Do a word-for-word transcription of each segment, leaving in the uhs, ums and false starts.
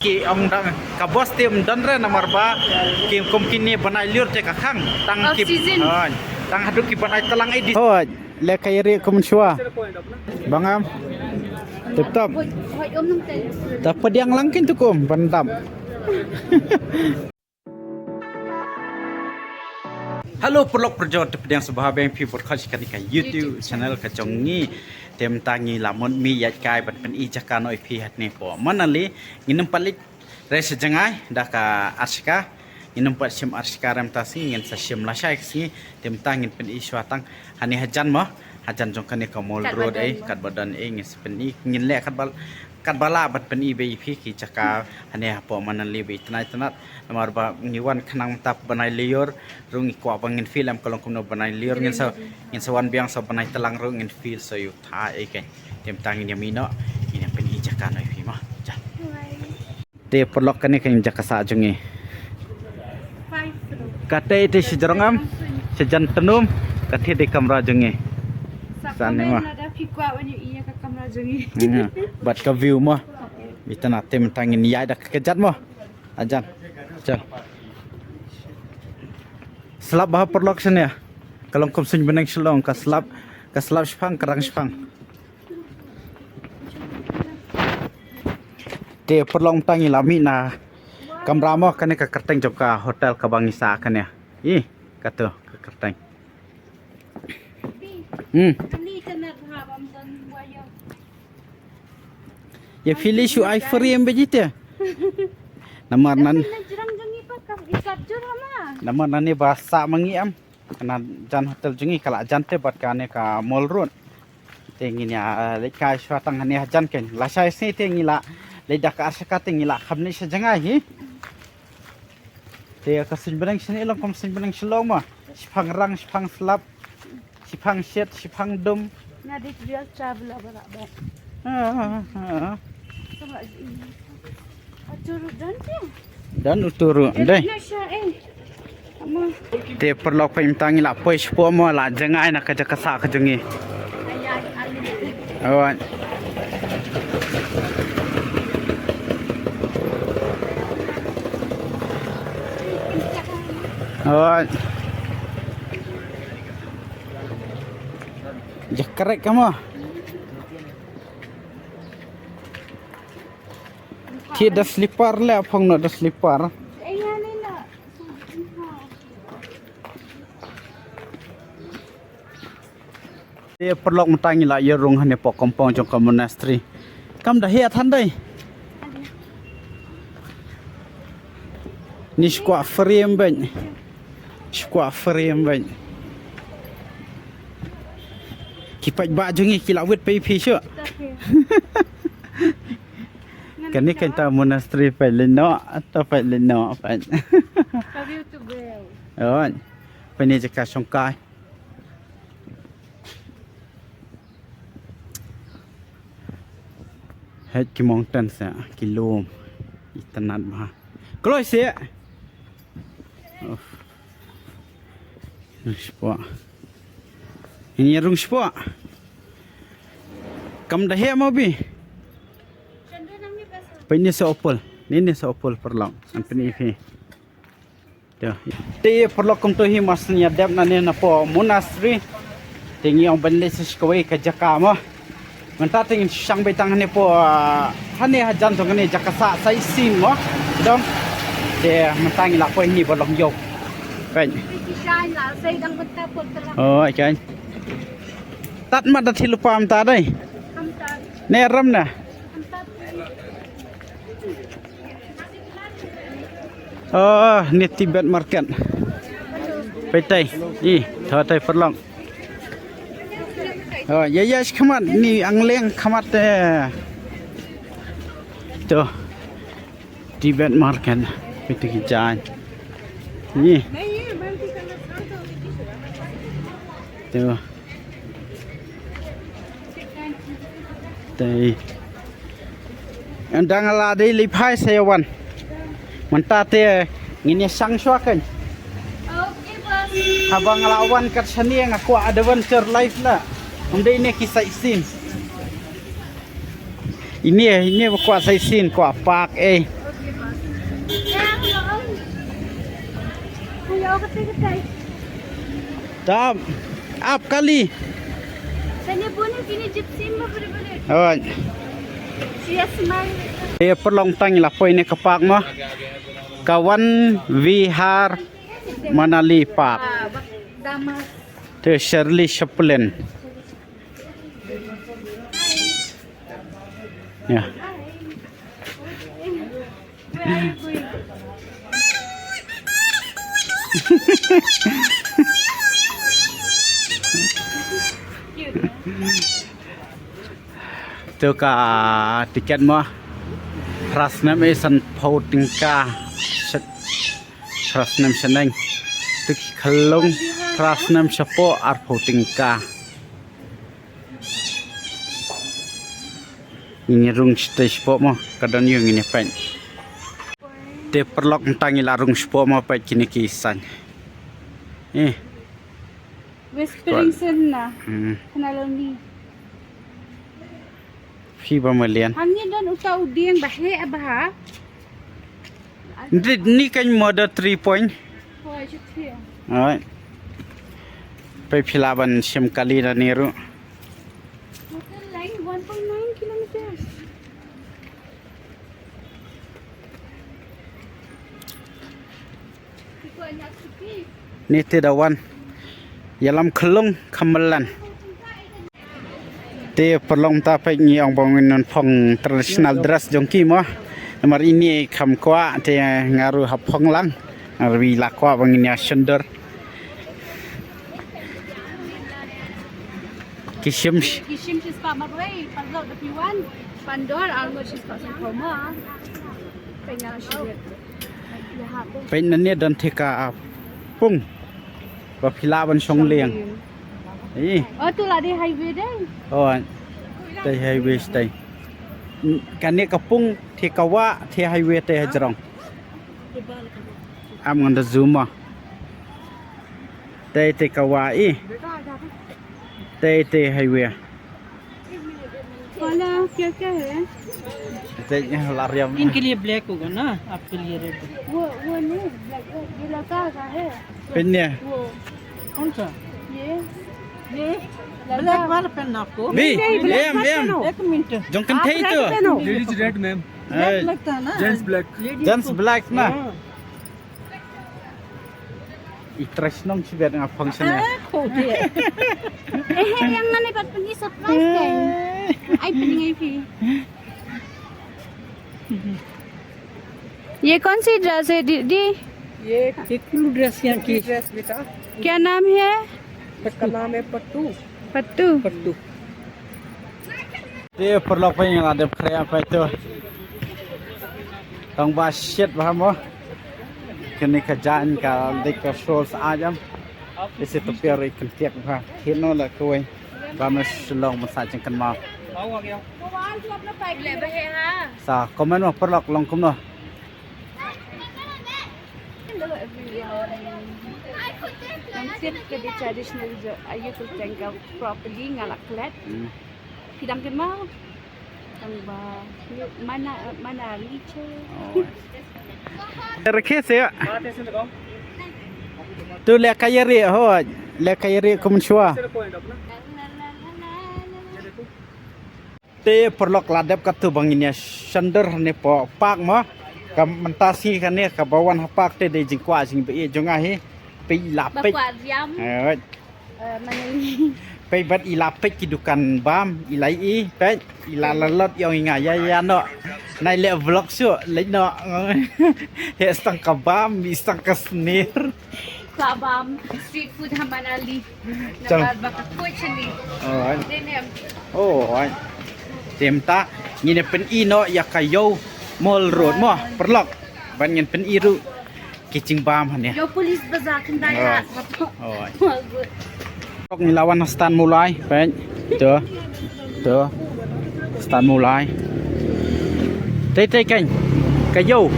Ki ong dang ka bos te ym don re namar ba ki kum kine bnai lyiur te ka khang tang ki. Off season. Hooid. Tang haduh ki bnai tlang ei di. Hooid. Le ka ïari kum shwa. Bang am. Tip top. Hooid, hooid, um, nang tel. Ta pdiang lang kin tukum ban dam. Hello, paralok parajor, te pdiang sngewbha biang ïa phi bad kane ka YouTube channel ka jong ngi. Te mynta ngi la mut mih ïaid kai ban pyni jaka noh ïa phi hangne hapoh Manali. Ngin ym pat leit re sha jngai da ka arshaka. Ngin ym pat shim arshaka re mynta sngi, ngin sa shim lashai ka sngi. Te mynta ngin pyni shuwa tang hangne hajan mo, hajan jong kane ka mall road ei, katba don ei ngin sa pyni, ngin leh katba, katba lah ban pyni beit ïa phi ki jaka hangne hapoh Manali ba itynnat itynnat. Namar ba ngi wan khnang mynta bnai lyiur ruh ngi kwah ba ngin feel em ka long kumno bnai lyiur, ngin sa, ngin sa wan biang sa bnai tlang ruh ngin feel sa ïoh thait ei keiñ. Te mynta ngin ïa mih noh, ngin ïa pyni jaka noh ïa phi mo. Jan. Te paralok kane ka jaka sah jong ngi. Kata te shi jrong am, shi jan tnum, kata dei kamra jong ngi. Sa ne ma. Lada phi kwah wan ïohi ïa ka kamra jong ngi. Hmm, bad ka view mo. Itynnat, te mynta ngin ïaid da ka kjat mo. Ajan. Chal. Slap bha paralok shane. Ka long kum suiñ bneng Shillong, ka slap, ka slap shipang, ka rang shipang. Te paralok mynta ngi la mih na kamra mo, kane ka kyrteng jong ka hotel kaba ngi sah kane. Ih, kato ka kyrteng. Hmm. Ïa phi leh shu ai free em beit te. Namar nan. Namar nane ba sah ma ngi em. Kane jan hotel jong ngi ka la jan te bad kane ka mall road. Te ngin ïa, eh, leit kai shuwa tang hangne hajan keiñ. Lashai sngi te ngi la leit da ka arshaka te ngi la kham ne sha jngai hi. Te ka suiñ bneng shane long kum suiñ bneng Shillong ma. Shipang rang, shipang slap, shipang shet, shipang dum. Nga dei real traveler ba la ba. Ah, ah, ah. Sama ji. Atur dan ke? Dan utur deh. Sha eh. Te paralok phi mynta ngi la poi shapoh mo, la jngai na ka jaka sah ka jong ngi. Alright. Alright. Jakrek ka mo. Ki da slipar le, phong noh da slipar. Te paralok mynta ngi la ïa rung hangne hapoh compound jong ka monastery. Kam da heh than dei. Ni shu kwah free em beit. Shu kwah free em beit. Ki paidbah jong ngi ki la wit peit ïa phi shuh. Kane keiñ ta monastery, peit leit noh, ta peit leit noh, peit. Ka view to go. Oi. Peit ne jaka shongkai. Hei ki mountain sa, ki lum. Itynnat bha. Kloi se. Uff. Rung shapoh. Ini rung shapoh. Kam da heh mo bi. Peit ne sa opal. Ni ne sa opal paralok. Ngan pyni phi. Te paralok kumto hi ma shu ïa dep nangne napoh monastery. Te ngi ong ban leit sha kawei ka jaka mo. Mynta te ngin shang beit tang hangne hapoh, ah, hangne hajan jong kane jaka sah sightseeing mo. Dong. Te mynta ngi la poi hangne ba long ïew. Peit. Oh, okay. Tat mat da thil lypa mynta dei. Ne ram na. Oh, ni Tibet market. Peit tai. Ih, tho tai paralok. Oh, ïa ïa shi khmat ni angleng khmat te. To. Tibet market. Peit ki jaiñ. Ni. To. Te. Ynda nga la dei leit phai sa ïa wan. Mynta te ngin ïa shang shuwa keiñ. Haba nga la wan kat shane nga kwah adventure life la. Ym dei ne ki sightseeing. Ine, ine ba kwah sightseeing, kwah park eh. Tam. Ap kali. Tanya pun ini gypsy mah boleh-boleh. Oi. Sia semai. Te paralok, tang la poi ne ka park mo. Ka Wan Vihar Manali Park. Ah, damas. Te Shirley Chaplin. Ya. Tu ka tiket mo. Phra snem i san phew tyngka. Phra snem shaneng. Tu ki khyllung phra snem shapoh arphew tyngka. Ngin ïa rung shatei shapoh mo, ka don ïa ngin ïa peit. Te paralok, mynta ngi la rung shapoh mo, peit kine ki saiñ. Eh. Whispering sen na. Hmm. Kena loni. Phi ba malian. Hangne don uta u dieng ba heh ba ha. Ni, ni kan mo da three point. Oh, I should hear. Alright. Peit phi lah ban shim kali na ni ruh. Total line one point nine kilometers. Ni te da wan ïalam khyllung kham mlan. Te paralok, mynta peit ngi ong ba ngin ym phong traditional dress jong ki mo. Namar ine kham kwah, te nga ruh hap phong lang. Nga ruh la kwah ba ngin ïa shon dur. Ki shim. Ki shim shi spah marwei, paralok da phi wan. Pandor almost shi spah san phew ma. Peit nga la shu. Peit nangne don te ka pung ba phi lah ban shong lieng. Ih. Oh, tu la dei highway dei. Oh, te highway te. Kane ka pung te ka wah, te highway te hajrong. Am ngan da zoom ah. Te te ka wah ih. Te te highway. वाला क्या क्या है? Te ïa la riam. इनके लिए ब्लैक होगा ना, आपके लिए रेड। वो, वो नहीं, ब्लैक, वो, ये लड़का का है। Peit ne. वो। कौन सा? ये। ये। लड़का। ब्लैक वाला पहनना आपको? Bi, नहीं, नहीं, ब्लैक em, मत em. पहनो। एक मिनट। Jong kynthei tu. आप रेड पहनो। Ladies red, ma'am. Hey. ब्लैक लगता है ना? Gents black. Ladies को। Gents black na. हाँ। I trust nong shi bet nga function ya. Ah, kho dia. Eh, yang mana pat pynji surprise kan? Ai pynji ngai phi. ये कौन सी ड्रेस है दीदी? ये कितनी ड्रेस यहाँ की? ड्रेस बेटा। क्या नाम है? इसका नाम है पट्टू। पट्टू। पट्टू। Te paralok, peit ngi la dep khreh peit tu. Tang ba shit ba mo. Kane ka jaiñ ka dei ka show sa jam. Ise tu piar i kyntiak ba. Thit no la kawei. Ba me shlong ban sa jingkynmaw. Sa comment mo paralok, long kumno. Hello everyone. Nang tip ka dei traditional jo ayu tu tengka properly nga la klet. Hmm. Phi dang kynmaw? Tang ba mana, mana licho. Oh. Rakhe se. Tu le ka yari ho, le ka yari kum shwa. Te paralok, la dep katto ba ngin ïa shon dur ne po park mo. Ka mynta sngi kane kaba wan ha park te dei jingkwah jingba ïeit jong nga hi. Peit la peit. Ba kwah riam. Eh, wait. Eh, Manali. Peit bad i la peit ki dukan bam, i la i peit, i la la lot ïong i nga ïa ïa no. Nai le vlog shu le no. He stang ka bam, i stang ka sneer. Kwah bam street food ha Manali. Chang. Namar ba ka coach ni. Alright. Dei ne em. Oh, alright. Te mynta ngin ïa pyn-i noh ïa ka Ïew Mall Road mo, paralok. Ban ngin pyn-i ruh ki jingbam hangne. Ïew Police Bazar khyndai. Alright. Alright. Mall Road. Paralok, ngi la wan ha Stan Mawlai, peit. To. To. Stan Mawlai. Tei tei kan. Ka ïew.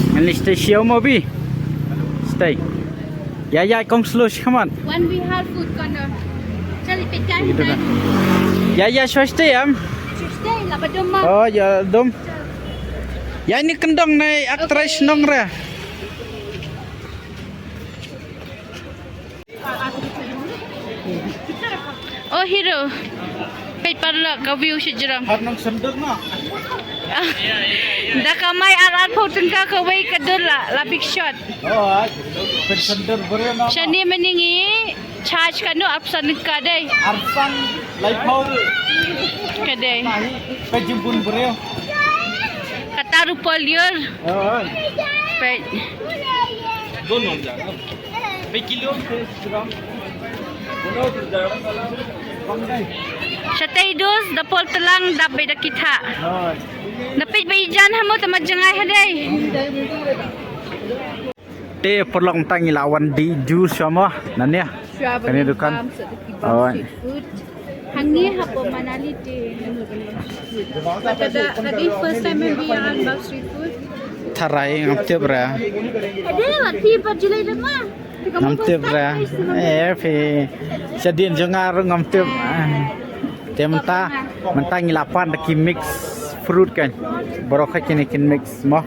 Ngan leit shatei sha ïew mo Bi. Shatei. Ïa ïa kong slow shi khmat. One Vihar food corner. Chali peit kan. Ïa ïa shuwa shatei em. Shatei la ba dum ma. Oh ïa dum. Ïa ini kyndong ne actress nong re. Oh, hero. Peit paralok ka view shi jrong. Har nong sender na. Da ka mai ar ar pau tyngka kawei ka dur la, la big shot. Oh, ai. Pen sender bere na. Shani meningi charge kanu arphew san tyngka dei. Arphew san lai pau. Ka dei. Nahi, pe jimbun bere. Kata rupa liur. Oh, ai. Peit. Dono ja. Pe kilo, pe gram. Shatei dus da pol telang dap beda kita. Na pej ba ijan hamu tama jangai hadai. Te perlong tang ila wan di juice sama nanya. Kani dukan. Awan. Hangne hapo Manali te. Pada agi first time yang biar an bab street food. Tharai ngam tip ra. Ada lewat pi pa julai dama. Ngam tip ra. Eh, phi. Shadien jong nga ruh ngam tip. Te mynta, mynta ngi la pan da ki mix fruit kan. Baroh kine kin mix mo.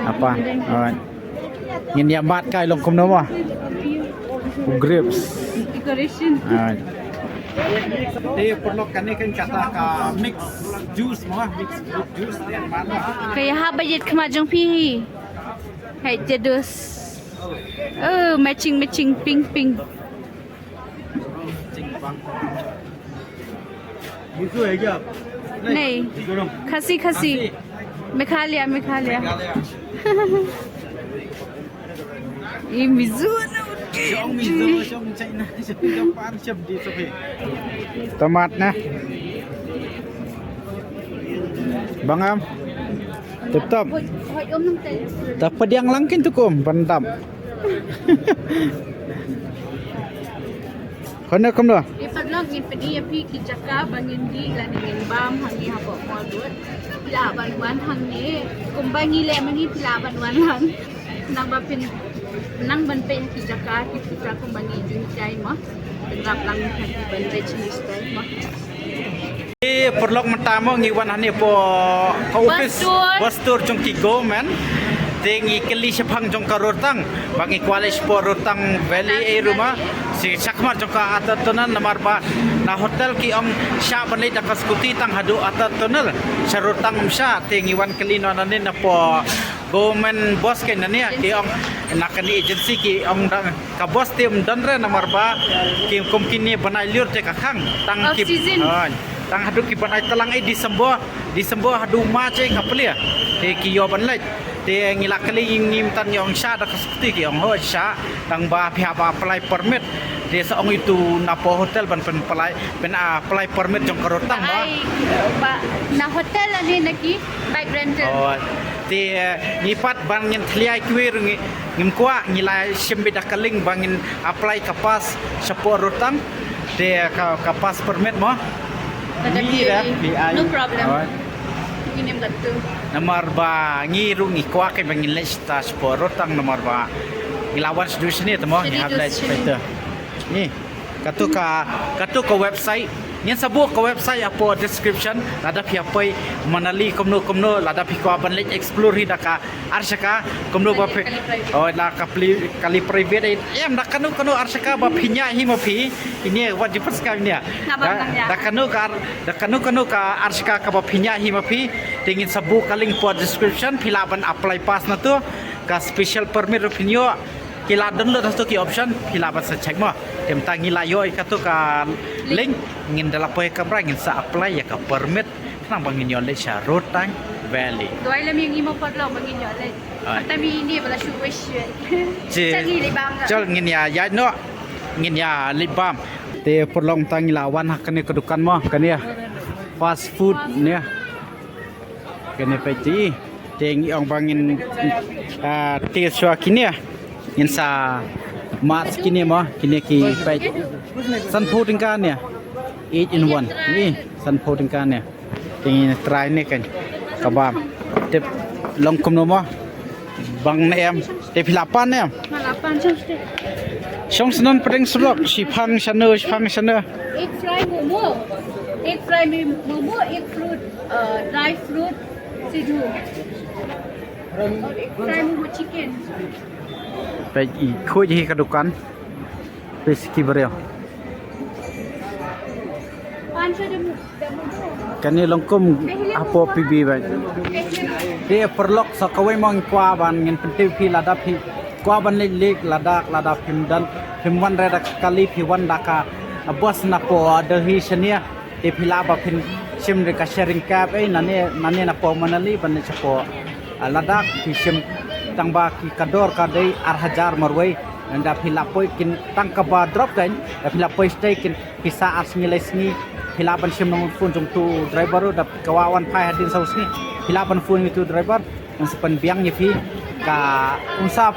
Apa? Alright. Ngin ïa mad kai long kumno mo. Grapes. Decoration. Alright. Te perlu kane kan kata ka mix juice mo, mix fruit juice te mad mo. Kaya ha budget khmat jong phi. Hai jadus. Oh, matching matching pink pink. Mizo hai kya? Nahi. Mizoram. Khasi, Khasi. Khasi. Meghalaya, Meghalaya. Ye Mizo na uti. Shong Mizo, shong China, shong Japan, shong di sopi. Tomat na. Bangam. Tip top. Hoi, hoi, um, nang tai. Ta pdiang lang kin tukum, ban dap. Khana kumno? Ïa paralok ngin pyni ïa phi ki jaka ba ngin dih lane ngin bam hangne hapoh Mall Road. Phi lah ban wan hangne. Kumba ngi leh mynne phi lah ban wan lang. Nang ba phin, nang ban peit ki jaka ki jaka kumba ngi ju jai mo. Pynrap lang ha ki ban leit shane style mo. Te paralok mynta mo ngi wan hangne hapoh ka office bus tour jong ki government. Te ngi kylli shaphang jong ka rutang ba ngi kwah leit shapoh Rotang Valley ei ruh ma shi shakhmat jong ka Atal Tunnel namar ba na hotel ki ong shah ban leit da ka scooty tang haduh Atal Tunnel sha Rotang ym shah. Te ngi wan kylli noh nangne napoh government bus kein nangne ki ong na kane agency ki ong da ka bus te ym don re namar ba ki kum kine bnai lyiur te ka khang tang ki, tang haduh ki bnai tlang ei December, December haduh March ei ka plie te ki ïoh ban leit. Te ngi la kylli ngi mynta ngi ong shah da ka scooty ki ong hooid shah tang ba phi hap apply permit. Te sa ong itu napoh hotel ban pyn apply, pyn apply permit jong ka rutang ba. Ai, ba na hotel lane na ki bike rental. Oh, te ngi pat ban ngin thliai kiwei ruh ngi Ngim kwah ngi la shim beit da ka link ba ngin apply ka pass shapoh Rotang. Te ka, ka pass permit mo. Ngi da, ngi ai. No problem. Ngi nym da tu. Namar ba ngi ruh ngi kwah ka ba ngin leit shata shapoh Rotang namar ba ngi la wan sdang shane te mo ngi hap leit shane. Ni. Katu ka, katu ka website. Ngin sa buh ka website hapoh description. Lada phi hap poi Manali kumno kumno, lada phi kwah ban leit explore hi da ka ar shaka kumno ba phi. Oh, la ka pli, kali private. Em da kano kano ar shaka ba phi ñiah hi ma phi. Ini wat di pas ka ini. Da kano ka ar, da kano kano ka ar shaka ka ba phi ñiah hi ma phi. Te ngin sa buh ka link hapoh description phi lah ban apply pass na tu. Ka special permit ruh phin ïoh. Ki la download hato ki option phi lah ban sa check mo. Te mynta ngi la ïoh ïa kato ka link ngin da la poi kamra ngin sa apply ïa ka permit khnang ba ngin ïoh leit sha Rotang Valley. Duwai lem ïa ngi mo paralok ba ngin ïoh leit. Mynta mi ini ba la shu wish. Chal ngin ïa ïaid noh ngin ïa leit bam. Te paralok mynta ngi la wan ha kane ka dukan mo kane fast food ne. Kane peit te. Te ngi ong ba ngin, ah, te shuwa kine. Ngin sa mad kine mo, kine ki peit. Sanphew tyngka ne. Eight in one. Ni sanphew tyngka ne. Te ngin try ne kan. Kaba tip long kumno mo. Bang ne em. Te phi lah pan ne em. Nga lah pan shong shatei. Shong shnong pdeng surok, shiphang shano, shiphang shano. Egg fry momo. Egg fry mi-, momo, egg fruit, uh, dry fruit, sidu. Fry momo chicken. Peit i khuid hi ka dukan. Peit ki briew. Kane long kum hapoh P B beit. Te paralok, sa kawei mo ngi kwah ban ngin pyntip phi lada phi kwah ban leit leit Ladakh, lada phim don, phim wan re da ka kali, phi wan da ka bus napoh Delhi shane. Te phi lah ba phin shim re ka sharing cab, eh, nane, nane napoh Manali ban leit shapoh, ah, Ladakh, phi shim tang ba ki ka dor ka dei ar hajar marwei. Nda phi lah poi kin tang kaba drop kan, da phi lah poi stay kin pisa ar sngi lai sngi, phi lah ban shim nang phone jong tu driver, da ka wa wan phai hadien saw sngi, phi lah ban phone tu driver. Ngan sa pynbiang ïa phi ka, un sa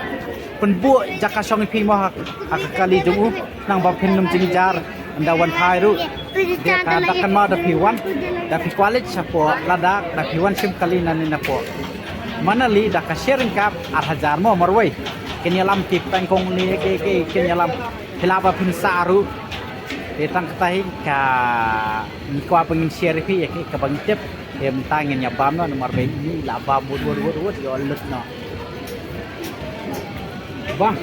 pynbuh jaka shong ïa phi mo ha, ha ka kali jong u, nang ba phin nym jynjar ynda wan phai ruh. Te ka da kan ma da phi wan, da phi kwah leit shapoh Ladakh, da phi wan shim kali nane napoh Manali da ka sharing cab ar hajar mo marwei. Kin ïalam ki pengkong ne ki, ki, kin ïalam, phi lah ba phin sah ruh. Te tang kata hi ka ngi kwah ba ngin share ïa phi ïa ki kaba ngi tip. Te mynta ngin ïa bam noh namar ba ine i la bam wut wut wut wut ïoh lut noh. Bang.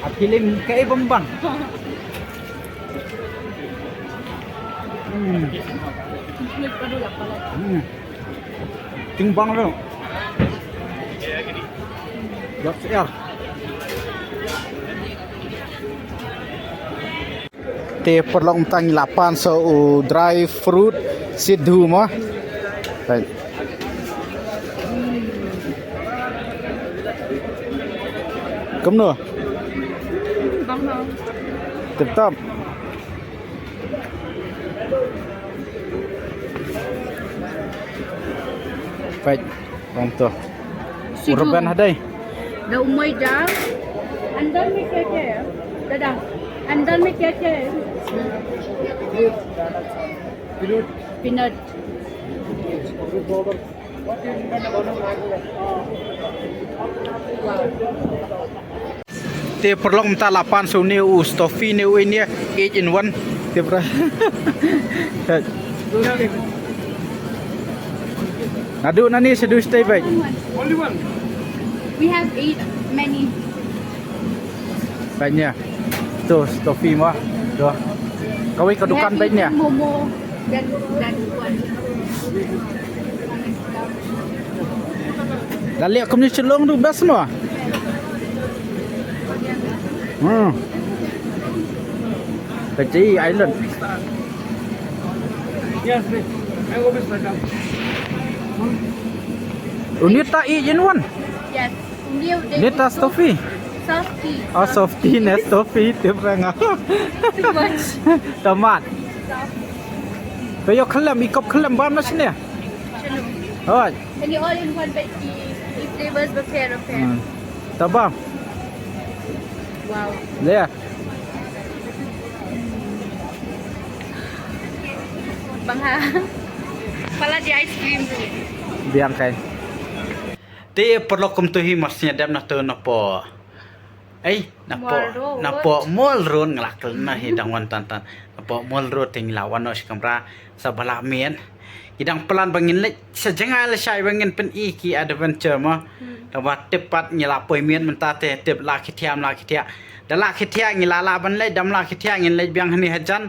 A phi leh kaei bang bang. Hmm. Hmm. Ting bang ruh. Ïoh syiar. Te paralok, mynta ngi la pan sa u dry fruit Sidhu mo. Right. Kumno? Tip top. Right. Bang to. Sidhu. Urban hadai. Da umoi da. Andar mein kya kya hai? Dada, andar mein kya kya hai? Peanut. Peanut. Te paralok, mynta la pan sa une u Stoffie ne u ine, eight in one. Te pra. Naduh nane sa duh stay beit? Only one. We have eight, many. Beit ne. To Stoffie mo. To. Kawei ka dukan beit ne. Momo. That, that one. Da leh kumne shlong ruh best mo. Hmm. Ka J Island. Yes, please. I will be stuck up. Une ta eight in one. Yes. Une ta Stoffie. Softie. Oh, Softie ne Stoffie te phrang. Too much. Tomat. Soft. Te ïoh khlem, i kop khlem bam na shane. Shalom. Oi. Kane all in one, but i, i flavors ba pher ba pher. Hmm. Taba. Wow. Le. Bang ha. Pala di ice cream. Biang kai. Te paralok, kumto hi mar sñiaw dep na to na po. Ei, na po, Mall Road. Na po Mall Road, nga la kylli na hi dang wan tan tan. Na po Mall Road te ngi la wan noh shi kamra sa ba la miet. Ngi dang plan ba ngin leit sa jngai lashai ba ngin pyni ki adventure mo. Hmm. Tang ba tip pat ngi la poi miet mynta te tip la ki thiah la ki thiah. Da la ki thiah ngi la lah ban leit, dam la ki thiah ngin leit biang hani hajan.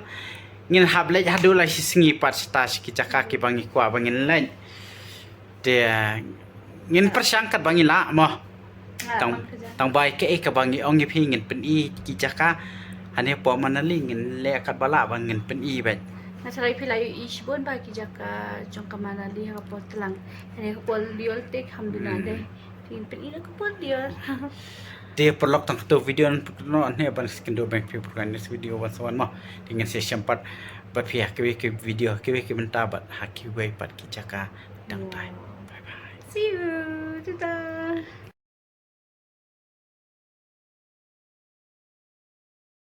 Ngin hap leit haduh la shi sngi pat sha ta shi ki jaka ki ba ngi kwah ba ngin leit. Te ngin pyrshang kat ba ngi lah mo. Tang, tang ba ïa kaei kaba ngi ong ïa phi ngin pyni ki jaka. Hani hapoh Manali ngin leh kat ba lah ba ngin pyni beit. Nga tharai phi la ïohi shibun ba ki jaka jong ka Manali ha ka por tlang. Hani ka por liol te kham duna de. Ngin pyni da ka por liol. Te paralok, tang kato video nan pynnoh ne ban skyndu bang phi pyrkhat next video wan sa wan mo. Te ngin sa ïashem pat bad phi ha kiwei ki video kiwei ki bynta bad ha kiwei pat ki jaka. Dang tai. Bye bye. See you. Tada.